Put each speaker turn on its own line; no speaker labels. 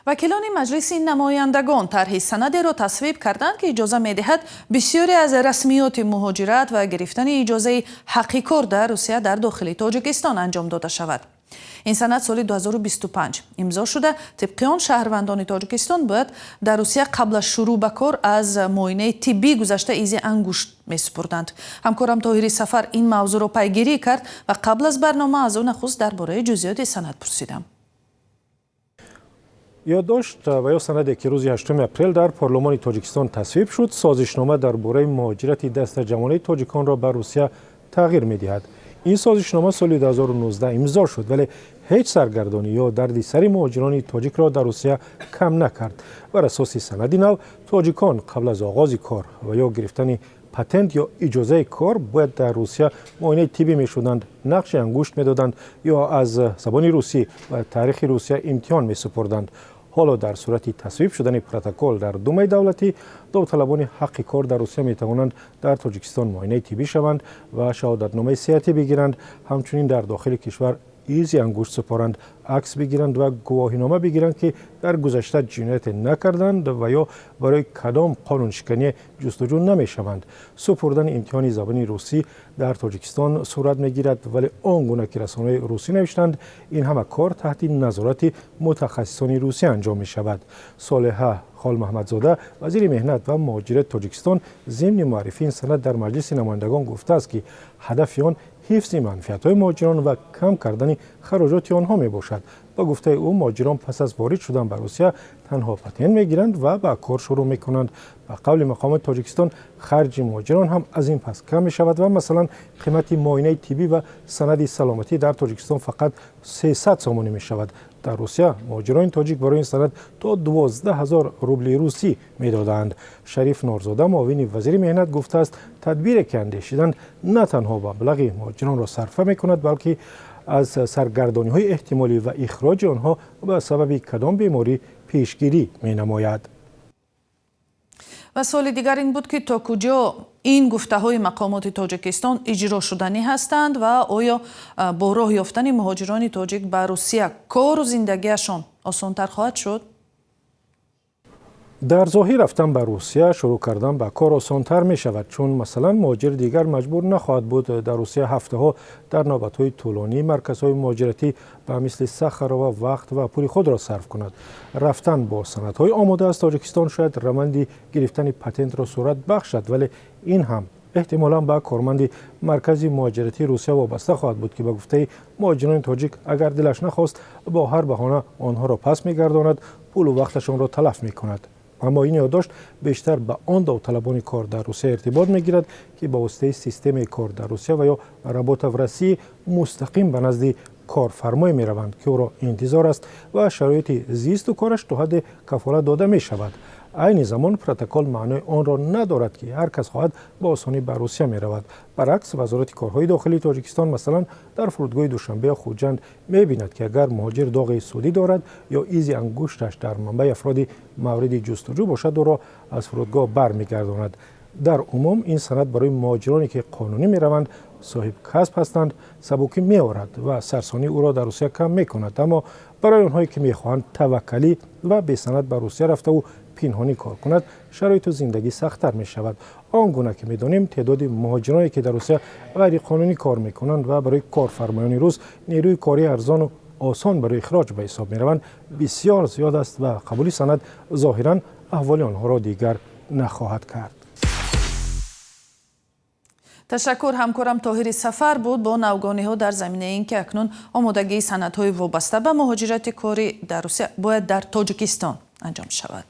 Вакилони Маҷлиси намояндагон тарҳи санадеро тасвиб карданд, ки иҷоза медиҳад бисёре аз расмиёти муҳоҷират ва гирифтани иҷозаи ҳаққи кор дар Русия дар дохили Тоҷикистон анҷом дода шавад. Ин санад соли 2025 имзо шуда, тибқи он шаҳрвандони Тоҷикистон бояд дар Русия қабл аз шурӯъ ба кор аз муоинаи тиббӣ гузашта, изи ангушт месупурданд. Ҳамкорам Тоҳири Сафар ин мавзӯъро пайгирӣ кард ва қабл аз барнома аз ӯ нахуст дар бораи ҷузъиёти санад пурсидам.
Ёддошт ва ё санаде, ки рӯзи 8 апрел дар парлумони Тоҷикистон тасвиб шуд, созишнома дар бораи муҳоҷирати дастаҷамъонаи тоҷиконро ба Русия тағйир медиҳад. Ин созишнома соли 2019 имзо шуд, вале ҳеҷ саргардонӣ ё дарди сари муҳоҷирони тоҷикро дар Русия кам накард. Бар асоси санади нав, тоҷикон қабл аз оғози кор ва ё гирифтани патент ё иҷозаи кор бояд дар Русия муоинаи тиббӣ мешуданд, нақши ангушт медоданд ё аз забони русӣ ва таърихи Русия имтиҳон месупурданд. Ҳоло дар сурати тасвиб шудани протокол дар Думаи давлатӣ, довталабони ҳаққи кор дар Русия метавонанд дар Тоҷикистон муоинаи тиббӣ шаванд ва шаҳодатномаи сеҳатӣ бигиранд, ҳамчунин дар дохили кишвар изи ангушт супоранд, акс бигиранд ва гувоҳинома бигиранд, ки дар гузашта ҷинояте накарданд ва ё барои кадом қонуншиканӣ ҷустуҷӯ намешаванд. Супурдани имтиҳони забони русӣ дар Тоҷикистон сурат мегирад, вале он гуна ки расонаҳои русӣ навиштанд, ин ҳама кор таҳти назорати мутахассисони русӣ анҷом мешавад. Солиҳа Холмаҳмадзода, вазири меҳнат ва муҳоҷирати Тоҷикистон, зимни муаррифии ин санад дар Маҷлиси намояндагон гуфтааст, ки ҳадафи он ҳифзи манфиатҳои муҳоҷирон ва кам кардани хароҷоти онҳо мебошад. Ба гуфтаи ӯ, муҳоҷирон пас аз ворид шудан ба Русия танҳо патент мегиранд ва ба кор шурӯъ мекунанд. Ба қавли мақомоти Тоҷикистон, харҷи муҳоҷирон ҳам аз ин пас кам мешавад ва масалан, қимати муоинаи тиббӣ ва санади саломатӣ дар Тоҷикистон фақат 300 сомонӣ мешавад. Дар Русия муҳоҷирони тоҷик барои ин санад то 12 000 рубли русӣ медоданд. Шариф Норзода, муовини вазири меҳнат, гуфтааст, тадбире ки андешиданд, на танҳо маблағи муҳоҷиронро сарфа мекунад, балки аз саргардониҳои эҳтимолӣ ва ихроҷи онҳо ба сабаби кадом беморӣ пешгирӣ менамояд.
Ва суоли дигар ин буд, ки то куҷо ин гуфтаҳои мақомоти Тоҷикистон иҷро шуданӣ ҳастанд ва оё бо роҳ ёфтани муҳоҷирони тоҷик ба Русия кору зиндагиашон осонтар хоҳад шуд?
Дар зоҳир, рафтан ба Русия, шурӯъ кардан ба кор осонтар мешавад, чун масалан, муҳоҷир дигар маҷбур нахоҳад буд дар Русия ҳафтаҳо дар навбатҳои тӯлонии марказҳои муҳоҷиратӣ ба мисли Сахарова вақт ва пули худро сарф кунад. Рафтан бо санадҳои омода аз Тоҷикистон шояд раванди гирифтани патентро суръат бахшад, вале ин ҳам эҳтимолан ба корманди маркази муҳоҷиратии Русия вобаста хоҳад буд, ки ба гуфтаи муҳоҷирони тоҷик, агар дилаш нахост, бо ҳар баҳона онҳоро пас мегардонад, пулу вақташонро талаф мекунад. Аммо ин ёддошт бештар ба он довталабони кор дар Русия иртибот мегирад, ки ба воситаи системаи кор дар Русия ва ё «Работа в России» мустақим ба назди корфармое мераванд, ки ӯро интизор аст ва шароити зисту кораш то ҳадде кафолат дода мешавад. Айни замон протокол маънои онро надорад, ки ҳар кас хоҳад, ба осонӣ ба Русия меравад. Баръакс, Вазорати корҳои дохилии Тоҷикистон масалан, дар фурудгоҳи Душанбе ё Хуҷанд мебинад, ки агар муҳоҷир доғи судӣ дорад ё изи ангушташ дар манбаи афроди мавриди ҷустуҷӯ бошад, ӯро аз фурудгоҳ бармегардонад. Дар умум, ин санад барои муҳоҷироне, ки қонунӣ мераванд, соҳиб касб ҳастанд, сабукӣ меорад ва сарсонии ӯро дар Русия кам мекунад. Аммо барои онҳое, ки мехоҳанд таваккалӣ ва бесанад ба Русия рафтаву пинҳонӣ кор кунад, шароиту зиндагӣ сахттар мешавад. Он гуна ки медонем, теъдоди муҳоҷироне, ки дар Русия ғайриқонунӣ кор мекунанд ва барои корфармоёни рус нерӯи кории арзону осон барои ихроҷ ба ҳисоб мераванд, бисёр зиёд аст ва қабули санад зоҳиран аҳволи онҳоро дигар нахоҳад кард.
Ташаккур. Ҳамкорам Тоҳири Сафар буд бо навгониҳо дар заминаи ин ки акнун омодагии санадҳои вобаста ба муҳоҷирати корӣ дар Русия бояд дар Тоҷикистон анҷом шавад.